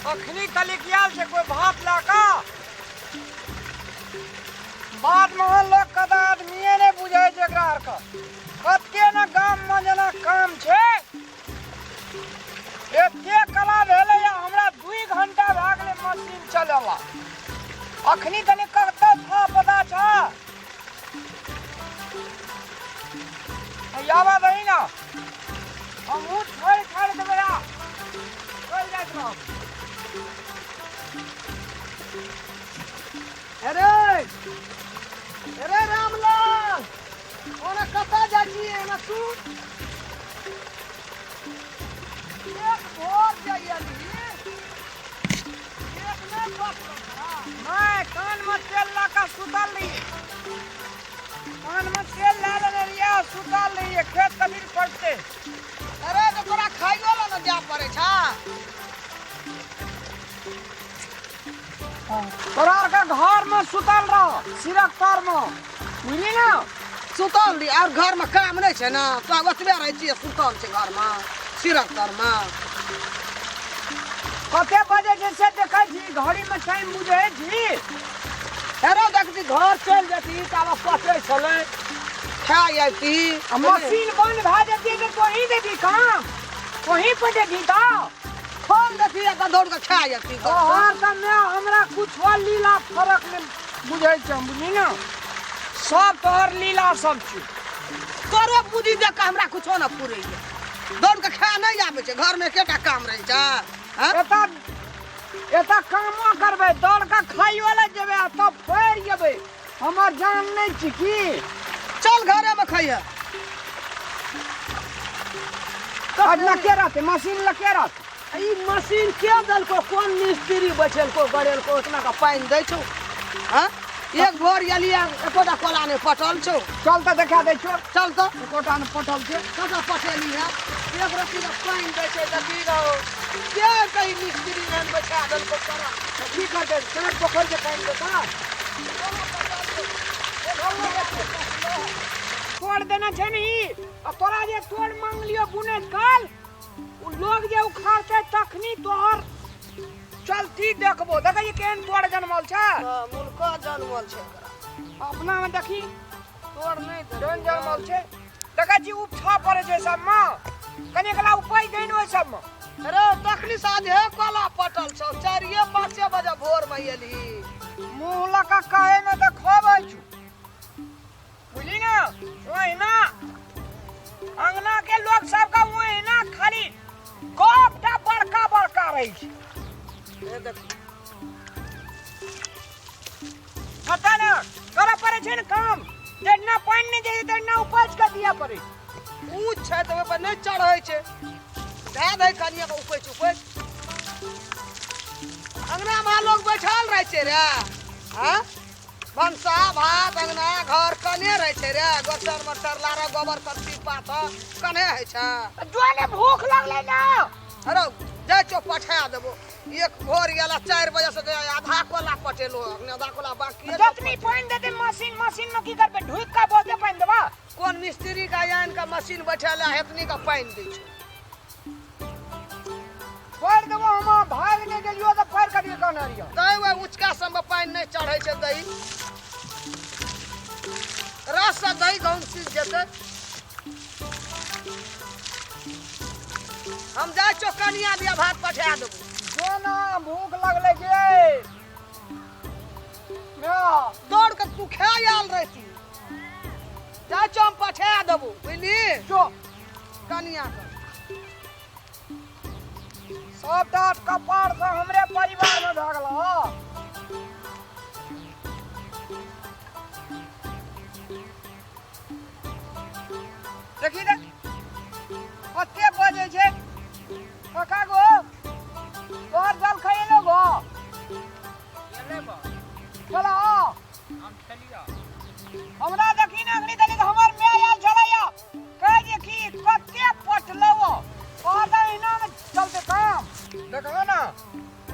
अखनी तलिक आयल छै कोइ भात लए कऽ बादमे लोक के तऽ आदमिए नहि बुझै छै एकरा आरके कते ने गाममे जेना काम छै एते कला भेलै हमरा 2 घंटा भए गेलै मशीन चलेला अखनी तलिक कतऽ था पता छ आवा दही ना हमहूँ छोड़ि छाड़ि देबै आ चलि जाइत रहब। अरे अरे रामलाल, ओना कतऽ जाइ छी? एना तू एक भोर जाइए, एक नहि बचल। नहि, कानमे तेल लऽ कऽ सुतल रहियै, कानमे तेल लए लेने रहियै आ सुतल रहियै। खेत कभी पड़तै। अरे तऽ तोरा खाइयो लए ने जाय पड़ै छ। तोरा आरके घरमे सुतल रह सिरक तरमे, बुझली ने? सुतल रही और घरमे काम नहि छै ने, तो ओतबे रहै छियै, सुतल छै घरमे सिरक तरमे। कते बजे छै से देखै छी? घड़ीमे टाइम बुझै छी? अरे देखती, घर चलि जेती तऽ आब पचै छलै, खाय अयती। आ मशीन बंद भए जेतै तऽ तोही देबी काम, तोही पर देबी तऽ खोल देखी तऽ दौड़ कऽ खाय अयती। तोहर तऽ माय हमरा कुछो लीला फरक नहि बुझै छै, बुझली ने? सब तोहर लीला सब छै। तोरो बुद्धि देख कऽ हमरा कुछो न फुरैया। दौड़ कऽ खाय नहि आबै छै? घरमे एकेटा काम रहै छै, हँ? एतऽ एतऽ कामो करबै, दौड़ कऽ खाइयो लए जेबै आ तब फेर जेबै। हमर जान नहि छी की? चल, घरेमे खैहे। आज लके रहतै मशीन, लके रहतै। ई मशीन के देलको? कोन मिस्त्री बैठेलको, गड़ेलको? उतना का पानि दै छौ, हँ? एक भोर एलियै, एकोटा कोला नहि पटल छौ। चल तऽ देखा दै छौ। चल तऽ। एकोटा नहि पटल छै। कतऽ पटेली है? एक रत्ती के पानि दै छै। देखी रहो, के कही मिस्त्री एहन बैठा देलको तोरा? तऽ की करतै? साँझ पोखरि के पानि देता, तोड़ देने छै ने ई। आ तोरा जे तोड़ मांगलियो बुनैत काल, उ लोग जे उखाड़तै तखनी तोहर चलती देखबो। देखै छी केहन तोड़ जनमल छै? मुलका जनमल छै एकरा। अपना में देखी। तोड़ नहि देलकै। केहन जनमल छै देखै छी? उपछा पड़ै छै सबमे, कनि कला उपज दै ने ओहि सबमे। अरे तखनी साँझे कोला पटल छौ, 4-5 बजे भोर में एलही। मुँह लऽ कऽ कहै मे तऽ खबै छु, बुझली ने? ओहिना अंगना के लोग सबके ओहिना खाली गपटा बड़का बड़का रहै छै। हे देख। पता ने करऽ पड़ै छै ने काम। जितना पानि नहि दै ततना उपज के दिअ पड़ै छै। ऊँच छै तऽ ओहिपर नहि चढ़ै छै। धए दै कनिए कऽ, उपैच उपैच। अंगनामे लोग बैठल रहै छै रे, हँ? भनसा भात अंगना घर कने रहै छै रे? गोचर मटर लार गोबर करसी पाथ कने होइ छै? जोने भूख लगलै ने। अरे जाइ छौ, पठा देबो। एक भोर गेला 4 बजे से, आधा कोला पटेलो, अखने आधा कोला बाकी। जतनी पानि देतै मशीन, मशीन में की करबै? ढुकि कऽ बहुते पानि देबा। कोन मिस्त्री का आनि कऽ मशीन बैठेला, हेतनी का पानि दै छै? छोड़ि देबो हम, भागि नहि गेलियो तऽ फाड़ि कऽ दिअ कहने रहियो। तै ओहि ऊँचका सबमे पानि नहि चढ़ै छै। दही रस से दही गहूँम सीज जेतै। हम जाइ छौ, कनिया दिया भात पठा देबो। जो ना, भूख लगलै गे म्या। दौड़ कऽ तू खा आयल रहती। जाइ छौ, हम पठा देबो, बुझली? जो। कनिया के सबटा कपार से हमरे परिवार में भए गेल हँ। देखी ने कते बजै छै। काका गो, तोहर जल खैलो गो? चलो। हमरा देखी ने, अखनी तनिक हमर माय आयल छलैया, कहै जे कि कते पटलौ। कहता एहिना ने चलते काम। देखो ने,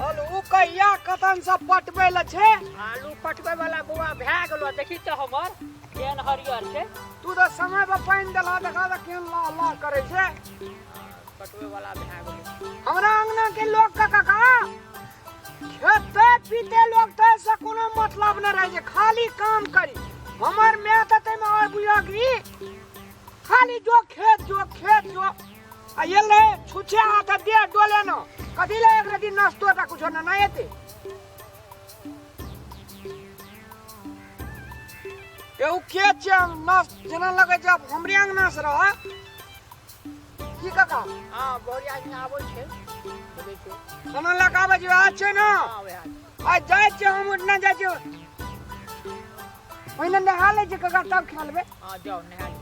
आलू कहिया कतन से पटबै लए छै। आलू पटबै वाला बौआ भए गेलो। देखी तऽ हमर केहन हरियर छै। तू तऽ समय पर पानि देलह, देखा तऽ केहन लाह लाह करै छै। पटबै वाला भए गेलो। हमरा अंगना के लोग के काका हमर माय तऽ ताहिमे आओर बुझलक ई खाली जो खेत जो खेत जो आ एलै छुछे हाथ देह डोले न कथी ले एक रति नस्तो टा कुछो न नहि एतै एगो के छै नस जेना लगै छै आब हमरे अंगना से रह की काका हँ बहुरिया हियाँ आबै छै देखै छियै। खाना लऽ कऽ आबै छै वएह छै ने हँ वएह छै। आ जाइ छियै हम उठना जाइ छियै पहिने नहा लै छियै काका तब खा लेबै हँ जाउ नहा लिअ।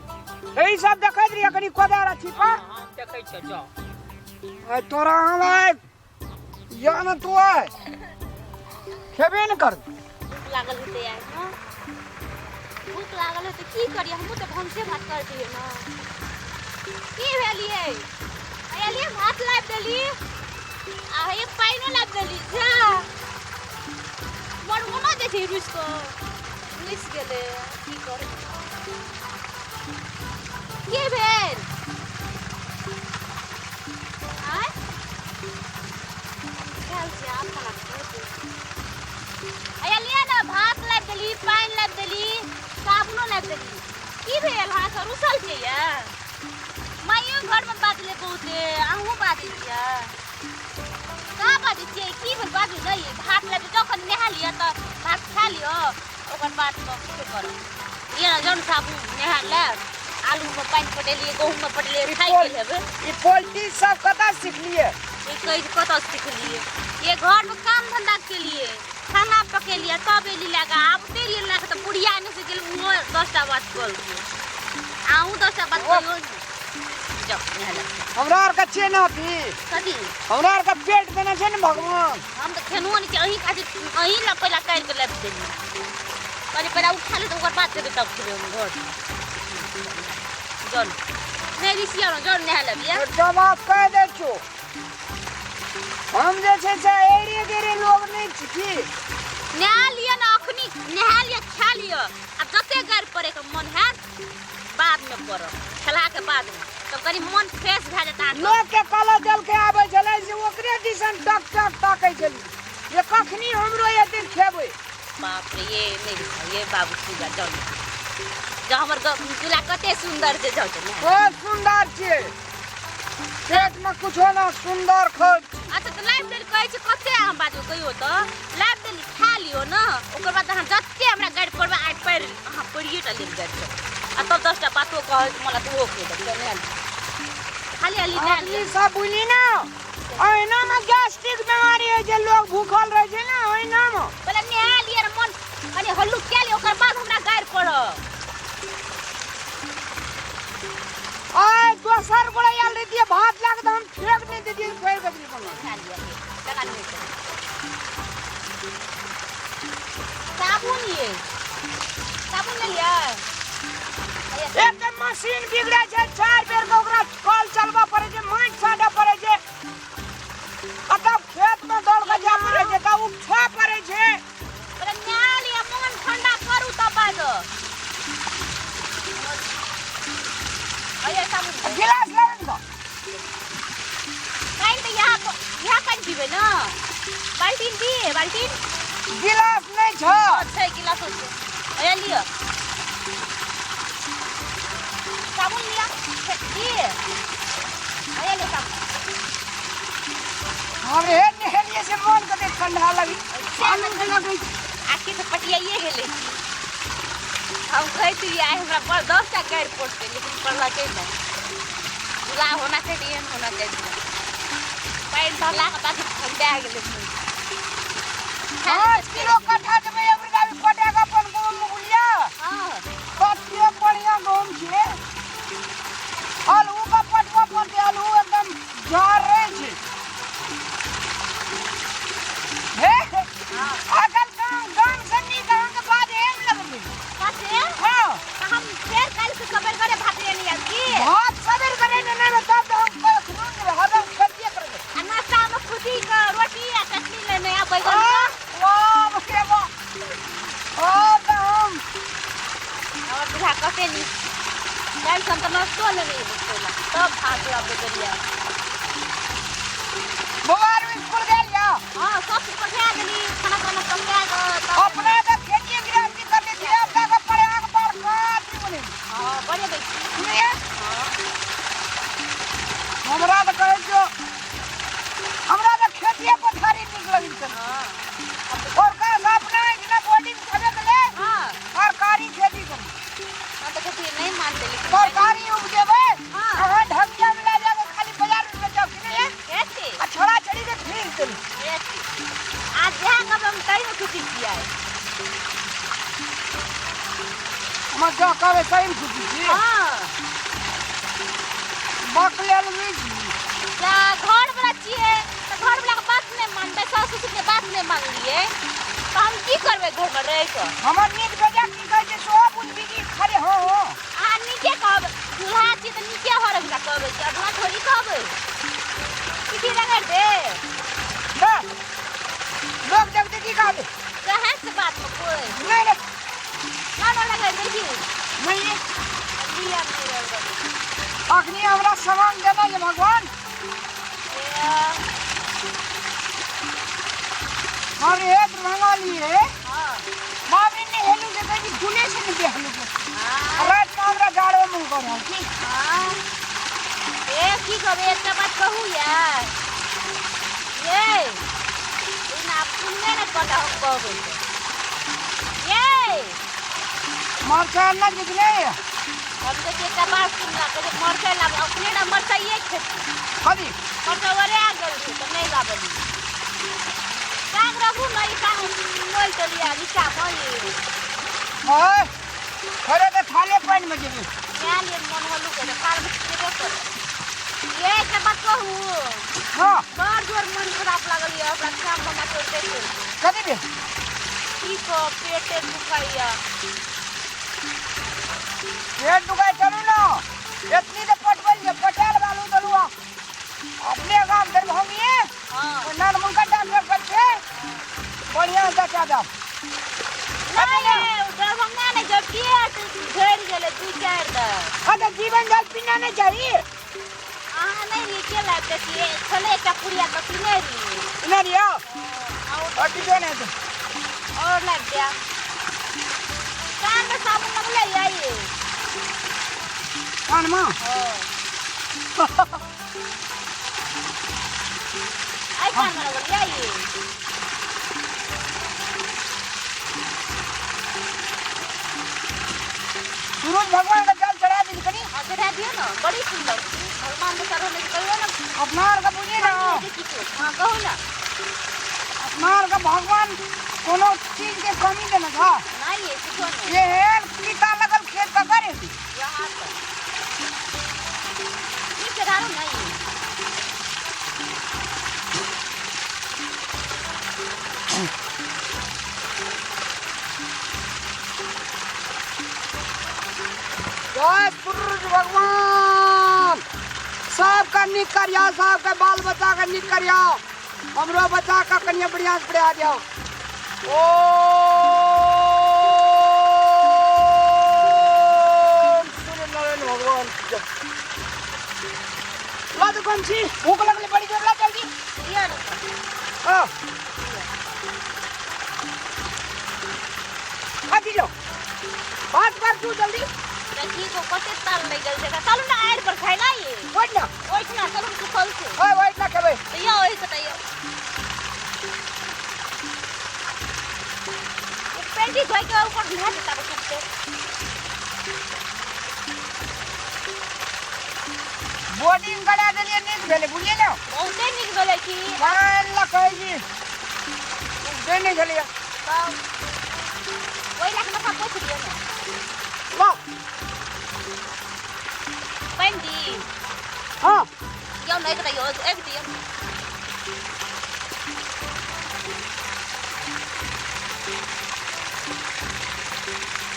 एहि सब देखैत रहियै कनि कोदार आ छिपा हँ हम देखै छियै जाउ आइ तोरा हम आइ या ने तू आइ खेबे ने कर भूख लागल हेतै आइ हँ भूख लागल हेतै की करियै हमहूँ तऽ भनसे भात करतियै ने की भेलियै अयलियै भात लाबि देली आ हे पानिओ लाबि देली जा मर ओना जाइ छै रुसि कऽ रुसि गेलै की करू की भेल आँय खायल छी आब खाना खेबै अया लिअ ने भात लाबि देली पानि लाबि देली साबुनो लाबि देली की भेल अहाँके रुसल छियै यै माइयो घरमे बाजलै बहुते अहूँ बाजै छियै कहाँ बाजै छियै की भेल बाजू नहि भात लाबि जखन नहा लिअ तऽ भात खा लिअ ओकर बाद किछो करब लिअ ने जाउ ने साबुन नहा लेब आलूमे पानि पटेलियै गहूँममे पटेलियै खाइ गेल हेबै ई पोल्ट्री सब कतऽ सिखलियै ई कहै छै कतऽ सिखलियै ये घरमे काम धंधा केलियै खाना पकेलियै तब एली लए कऽ आब एलियै लए कऽ तऽ बुढ़िया एने से गेल ओहो 10टा बात कहलकै अहूँ 10टा बात कहियौ ने जाउ नहा ले हमरा आरके छै ने अथी कथी हमरा आरके पेट देने छै ने भगवान हम तऽ खेलहुँ नहि छी अहीं खातिर अहीं लए पहिला काटि कऽ लाबि देलियै कहलियै पहिला ओ खा लेतै ओकर बाद जेबै तब खेबै हम घर जाउ ने नहि ऋषि आउ ने जाउ ने नहा लेब एकटा बात कहि दै छियौ हम जे छै से एरे गेरे लोग नहि छी की नहा लिअ ने अखनी नहा लिअ खा लिअ आब जते गारि पड़ैके मन हैत बादमे पड़ब खेलाके बादमे तब कनि मन फ्रेश भए जेतै अहाँके लोग के काला जल के आबै छलै से ओकरे दिसन टक टक ताकै छली जे कखनी हमरो एक दिन खेबै बाप रे ये नहि ये बाबू पूजा जाउ ने जाउ हमर दूल्हा कते सुन्दर छै जाउ जाउ नहा। बहुत सुन्दर छियै पेट में कुछो ना सुन्दर खोज अच्छा तऽ लाइव देली कहै छी कते अहाँ बाजू कहियो तऽ लाइव देली खा लियौ ने ओकर बाद अहाँ जते हमरा गारि पड़बै आइ पड़ि अहाँ पड़िए टा लेब गारि आ तब 10टा बातो कहै मला तऽ ओहो कहि देब चल नहा लिअ। खाली हाली नहा आदमी लिअ सब बुझली ना ओहिना में गैस्ट्रिक बीमारी होइ छै लोग भूखल रहै छै ने ओहिना में पहिले नहा लिअ रे मन कनि हल्लुक कए लिअ ओकर बाद हमरा गारि पड़त आइ दोसर गोरे आयल रहितियै भात लए कऽ तऽ हम फेक नहि दैतियै फेर कऽ नहा लिअ लगा लिअ साबुन ये साबुन ले लिअ एक तऽ मशीन बिगड़ै छै 4 बेर के ओकरा कल चलबऽ पड़ै छै माटि छाँटऽ पड़ै छै आ तब खेत में दौड़ कऽ जाय पड़ै छै तब उपछऽ पड़ै छै पहिले नहा लिअ मन ठंडा करू तब बाजब अये साबुन दे। गिलास लेबै ने पानि तऽ यहाँ यहाँ पानि पीबै ने बाल्टीन दिए बाल्टीन गिलास नहि छौ छै गिलासो छै अये लिअ साबुन लिअ दिए अये लिअ साबुन हमरे नहेलिए से मन कते ठंडा लगी आनंद लगै छै आखिर तऽ पटियाइए गेलै हम कहैत रहियै आइ हमरा बड़ 10टा गारि पड़तै लेकिन पड़लकै नहि दूल्हा होना चाही तऽ एहन होना चाही पानि धरलाके बाद ठंडा गेलै मुँह 5 किलो कट्ठा देबै अबरी भी पटा कऽ अपन गहूम उगलिया हँ कते बढ़िया गहूम छै आलू के पटवा पड़तै आलू एकदम झाड़ रहै छै हे अगल गाँव गाँव से नीक अहाँके बाद एम लगबै कते हँ तऽ हम फेर काल्हि से सबेर करे भात लेने आयब की भात सबेर करे ने नहि तब तऽ हम कखनो नहि हरदम खेतिए करबै आ नाश्तामे खुदी के रोटी आ चटनी लेने आयब बैगन आह, वाह रे वाह ओ तऽ हम हमर दूल्हा कते नीक काल्हि से हम तऽ नाश्तो लेने अयबै पहिला तब भात आब बेगरिया बौआ आर स्कूल गेल या हँ सब चीज पठा देली खाना ताना पका कऽ तब अपना तऽ खेतिए गृहस्थी करले धिया पुता के पढ़े अहाँके छुट्टी छियै। हमर जो कहबै सही छुट्टी छी। हाँ। बकलेल बुझी। जा घर वाला छियै तऽ घर वाला के बात नहि मानबै, सास ससुर के बात नहि मानलियै तऽ हम की करबै घर में रहि कऽ? हमर नीक बेजा की कहै छै सेहो बुझबी की खाली हँ हँ? अहाँ नीके कहब, दूल्हा छियै तऽ नीके हर एकटा कहबै कि अधला थोड़ी कहबै। पीठी रगड़ि दे। ना, लोक देखतै की कहतै? कहै से बात में कोइ नहि नहि। ना ना रगड़ि दै छी। नहि। लिअ, नहि रगड़बै। अखनी हमरा सामान देना ये भगवान। अरे हे दरभंगा लिए। हाँ। बाबरी ने हेलू के कहीं दुने से नहीं हेलू के। हाँ। रात में हमरा जाड़ो मुंह कर रहल की। हाँ। ए की कहबै, एकटा बात कहू यार। ये ई ना सुनबे ने करता, हम कहबै तऽ। ये मरचाइ ना जितने। हम तऽ एकटा बात सुनला कहै मरचाइ लाबै, अपने ने मरचाइए खेती। कथी? मरचाइ ओरिया गेल छै तऽ नहि लाबलियै। साग रखू ने, ई साग मोल चलिया नीचा मे ये। ओए थोड़े तऽ थाले पानि में जेबी। इएह लिए मन हल्लुक होइ छै, थाल मे जेबे करै। ये एकटा बात कहू? हाँ। बड़ जोर मन खराब लागल यऽ हमरा काम धंधा छोड़िते छोड़िते। कथी भेल? की कहब, पेटे दुखाइया। पेट दुखाइ? चलू ना, एतनी तऽ पटबल ये पटेल बालू दलुआ अपने गाम दरभंगिए। हाँ। नानमुनका डॉक्टर पर छै, बढ़िया से देखा जाओ। नहीं, दरभंगा नहीं जब पेट झड़ि गेलै 2-4 दिन। अच्छा, जीवन जल पीना नहीं चाहिए। अहाँ नहि रहियै के लाबि दैतियै? छलै एकटा पुड़िया तऽ पीने रहियै। नहीं रिया। और और पीछे नहीं तो। और लाबि देब। कान में साबुन लगले ये? कान में? हाँ। एहि कान में लगल ये? सूरज भगवान का जल चढ़ा दी कनी। हाँ, चढ़ा दियौ ने, बड़ी सुंदर भगवान के चढ़ौने से कहियो ने। अपना आर के बुझी ना। हाँ, कहू ना। अपना आर के भगवान कोनो चीज के कमी देने था? नहीं ये कुछो नहीं। ये है पीता लगल खेत का करे थी। यहाँ पर ई चढ़ारू नहीं। जय सूरज भगवान, सबका निक करिया, सबके बाल बच्चा के निक करिया, हमरो बच्चा का कनिया बढ़िया से पढ़ा दिया। ओम सूर्य नारायण भगवान की जय। ला तो कौन सी भूख लगले बड़ी जोर, ला जल्दी। दियौ ने। हाँ, खा दीजिए बात कर तू जल्दी। देखी को कते ताल लागि गेल छै। चलू ने आड़ि पर खाइ ला ये। बैठ ना। ओहिठिना चलू, सुखल छै। ओए, बैठ ना खेबै। तऽ यौ ओहि से तऽ यौ पेंटी धोइ के ऊपर भिजा देता सुखते। बोर्डिंग करा देलियै, नीक भेलै, बुझलियै ने? बहुते नीक भेलै की। पानि लऽ कहै छी से नहि छलैया। तब ओहि लए कऽ माथा पोछि दियौ ने। वाह। पानि दी? हाँ। यौ ने, एक दियौ, एक दियौ।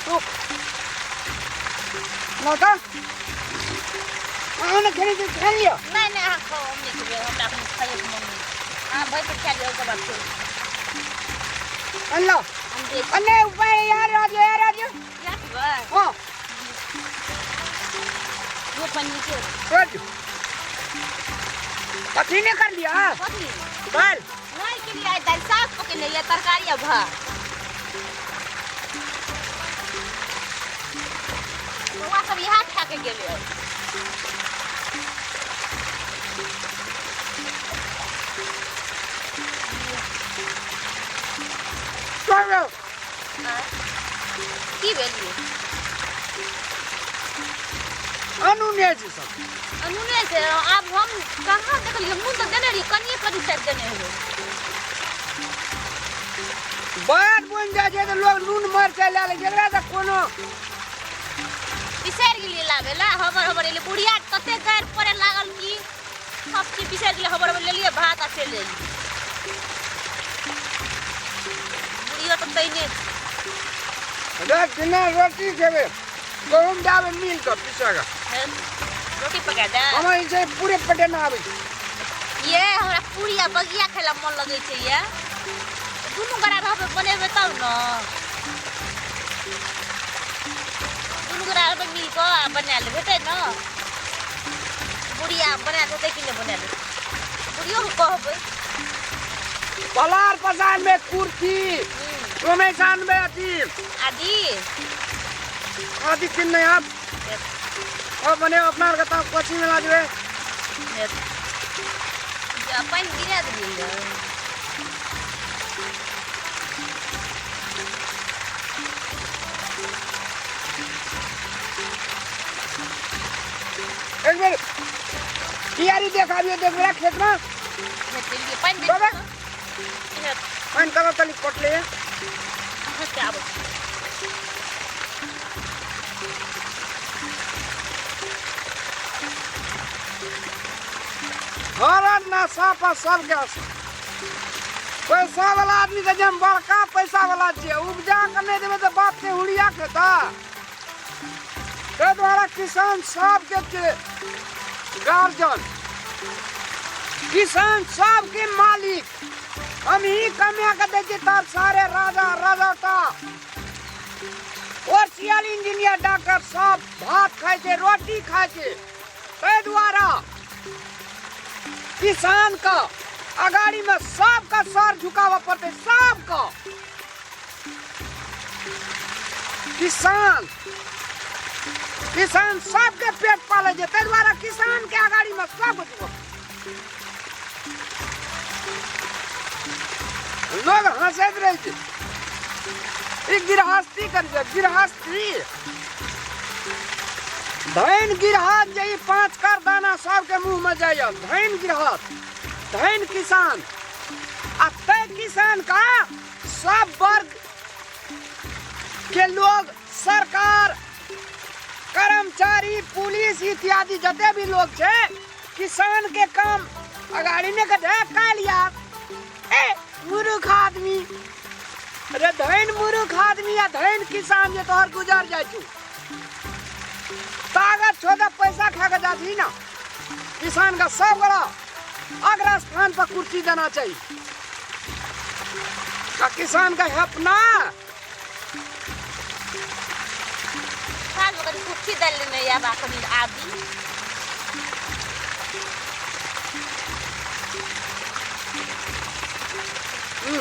तू लौटा अहाँ ने खेने छी, खेल लिअ। नहि नहि, अहाँ खाउ, हम नहि खेबै। हमरा एखन खाइके मन नहि। अहाँ भरि पेट खा लिअ, ओकर बाद फेर। अल्लाह। हम देख। अने उपाय यार राजो, यार राजो। राखबै? हाँ। यो पानि के कर दियो। कथी नहीं कर लिया? कथी? दाल। नहि केलियै आइ दालि, साग पकेने ये, तरकारी आ भात। बौआ सब इएह खा के गेलै। चलो। आँय? की भेल ये? अनूने छै सब। अनूने छै। आब हम कहाँ देखलियै? नून तऽ देने रहियै, कनिये कनि शायद देने हेबै। बात बनि जाइ छै तऽ लोग नून मरचाइ लए लै छै, एकरा तऽ कोनो बिसरि गेलियै लाबे ला। हमर हमर एलै बुढ़िया कते गारि पड़े लागल कि सब चीज बिसरि गेलियै। हमर हमर लेलियै भात आ चलि एलियै। बुढ़ियो तऽ तैने रे बिना रोटी खेबै, गहूम जाबै मिल कऽ पीसऽ कऽ रोटी पका दे। हमर जे छै पूरे पटेना आबै छै। ये हमरा पूरी आ बगिया खाय ला मन लगै छै। ये दुनू गोरा रहबै बनेबै तब ने, दुनू गोरा रहबै मिल कऽ आ बना लेबै, हेतै ने? बुढ़िया बना देतै कि नहि बना देतै? बुढ़ियोके कहबै। पलार पसार में कुर्ती रमेशान में अथी आदि आदि किन नहीं आप और बने अपना आर के तब कोची में लाजबे। पानि गिरा देलियै। एक बेर कियारी देखाबियो, देखबे खेत में पानि। बाबा। पानि कब तनी कटले। आबै। हर नशा पर सबके असर। पैसा वाला आदमी के जे हम बड़का पैसा वाला छियै, उपजा के नहि देबै तऽ बाप के हुड़िया खेता। ताहि दुआरे किसान सबके के गार्जियन, किसान सबके मालिक। हम ही कमा के दै छियै तार सारे राजा राजाटा और सियाल इंजीनियर डॉक्टर सब भात खाइ छै, रोटी खाइ छै। ताहि दुआरे किसान का अगाड़ी में सबका सर झुकाबऽ पड़तै, सबका। किसान किसान सबके पेट पालै छै, ताहि दुआरे किसान के अगाड़ी में सब झुकब। लोग हंसैत रहै छै, ई गृहस्थी करै छै। गृहस्थी धन गिरहत जे ई 5 कर दाना सबके मुंह में जाइए। धन गिरहत, धन किसान। आ तै किसान का सब वर्ग के लोग, सरकार, कर्मचारी, पुलिस इत्यादि जते भी लोग छै, किसान के काम अगाड़ी ने कथे काल यार। ए मूर्ख आदमी, अरे धन मूर्ख आदमी या धन किसान जे तोहर गुजर जाइ छौ। ताकत छो तऽ पैसा खा के जाती ना। किसान का सब बड़ा अग्र स्थान पर कुर्सी देना चाहिए आ किसान का अपना साँझमे कनि कुट्टी डालि लेने आयब आ कनि आदि। लो,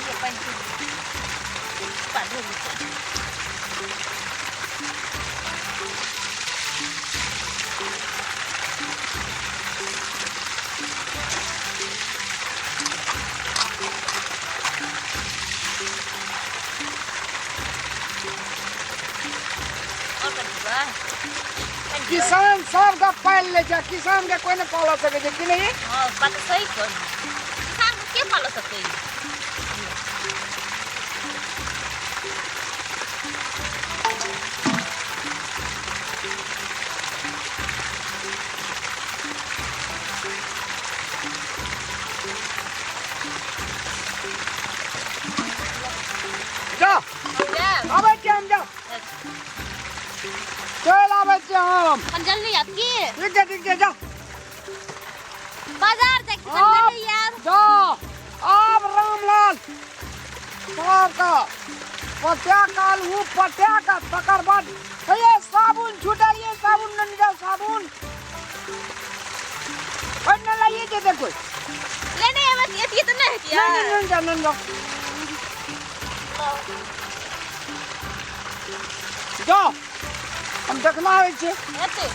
ये पानि पी। पा, धो ली। और कनि देबै? पानि देबै? किसान सबके पालि लै छै, किसान के कोई नहि पालऽ सकै छै कि नहीं? हाँ, बात तऽ सही कहली। किसान के पालऽ सकैए? जा। हम जायब। आबै छियै हम, जा, चलि आबै छियै हम। हम जल्दी आयब की? ठीक छै, ठीक छै, जा। बाजार जाइ छी, हाँ। जल्दी आयब। जा। आब रामलाल सबके पटा काल हूँ पटा का, तकर बाद हे साबुन छूटल, ये साबुन न निकाल, साबुन और न लाइए जे देखो। लेने आबै छी, एतिये तऽ नहि हेतियै। नहीं नहीं, जा नहीं, जा जा, हम देखना आबै छियै। हेतै।